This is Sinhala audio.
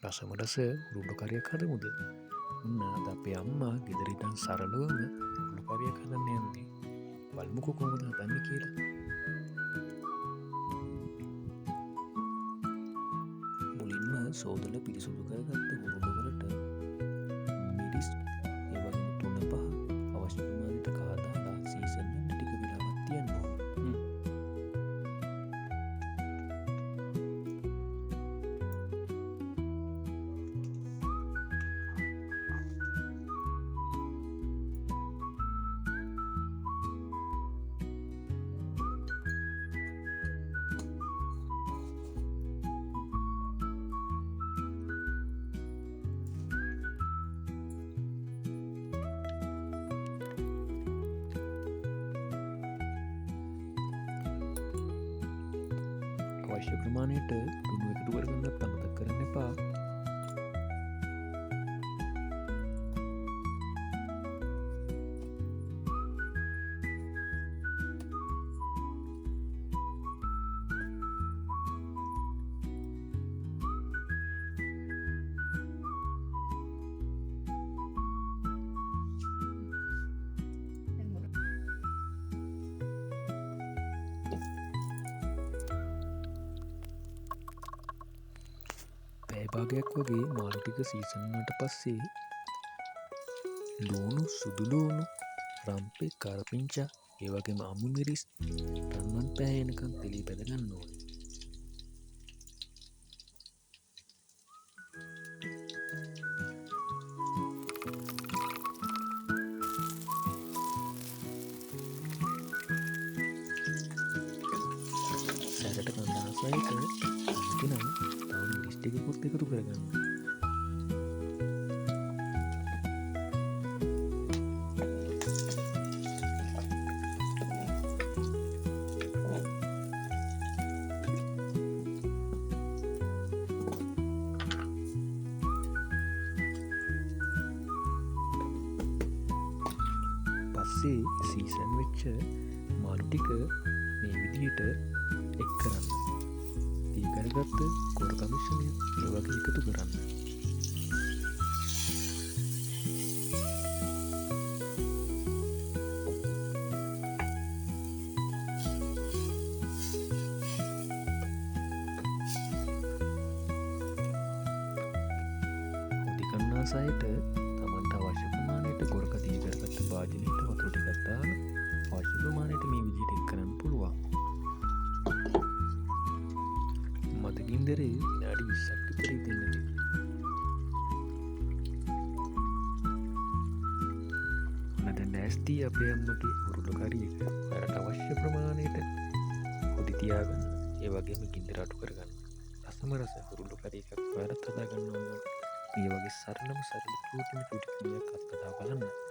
රසම රස කුරුල්ලෝ කරියක් හදමුද? ඔන්න අද අපේ අම්මා ගෙදර ඉඳන් සරලවම කුරුල්ලෝ කරියක් හදන්න යන්නේ. බලමුකෝ කොහොමද හදන්නේ කියලා. මුලින්ම සෝදලා පිරිසුදු කරගත්ත කුරුල්ලෝ වලට මිරිස් ඒ වගේම තුන පහ අවශ්‍ය ප්‍රමාණයට කහ දාලා සීසන් වෙන්න ටික වෙලාවක් තියන්න ඕනේ. අවශ්‍ය ප්‍රමාණයට ලුණු එකතු කරගන්නත් අමතක කරන්න එපා. පැය භාගයක් වගේ මාළු ටික සීසන් වුණාට පස්සේ ලුණු, සුදු ලුණු, රම්පෙ, කරපිංචා, ඒ වගේම අමු මිරිස්, රන්වන් පැහැ එනකන් තෙලේ බැද ගන්න ඕනේ. සැරට කන්න ආස අයට කැමති නම් තව මිරිස් ටිකකුත් එකතු කරගන්න. පස්සේ සීසන් වෙච්ච මාළු ටික මේ විදිහට එක් කරන්න. තී කරගත්ත කොරක මිශ්‍රණය ඒ වගේ එකතු කරන්න. හොදි කන්න ආස අයට තමන්ට අවශ්‍ය ප්‍රමාණයට කොරක තී කරගත්ත භාජනයට වතුර ටිකක් දාලා අවශ්‍ය ප්‍රමාණයට මේ විදිහට එක් කරන්න පුළුවන්. මද ගින්දරේ විනාඩි 20ක් විතර ඉදෙන්න දෙන්න. ඔන්න දැන් ලෑස්ති අපේ අම්මගේ කුරුල්ලෝ කරි එක. ඔයාලට අවශ්‍ය ප්‍රමාණයට හොදි තියාගන්න. ඒ වගේම ගින්දර අඩු කරගන්න. රසම රස කුරුල්ලෝ කරි එකක් ඔයාලත් හදාගන්න ඕන. මේ වගේ සරලම සරල චූටිම චූටි ක්‍රමයක් අත්හදා බලන්න.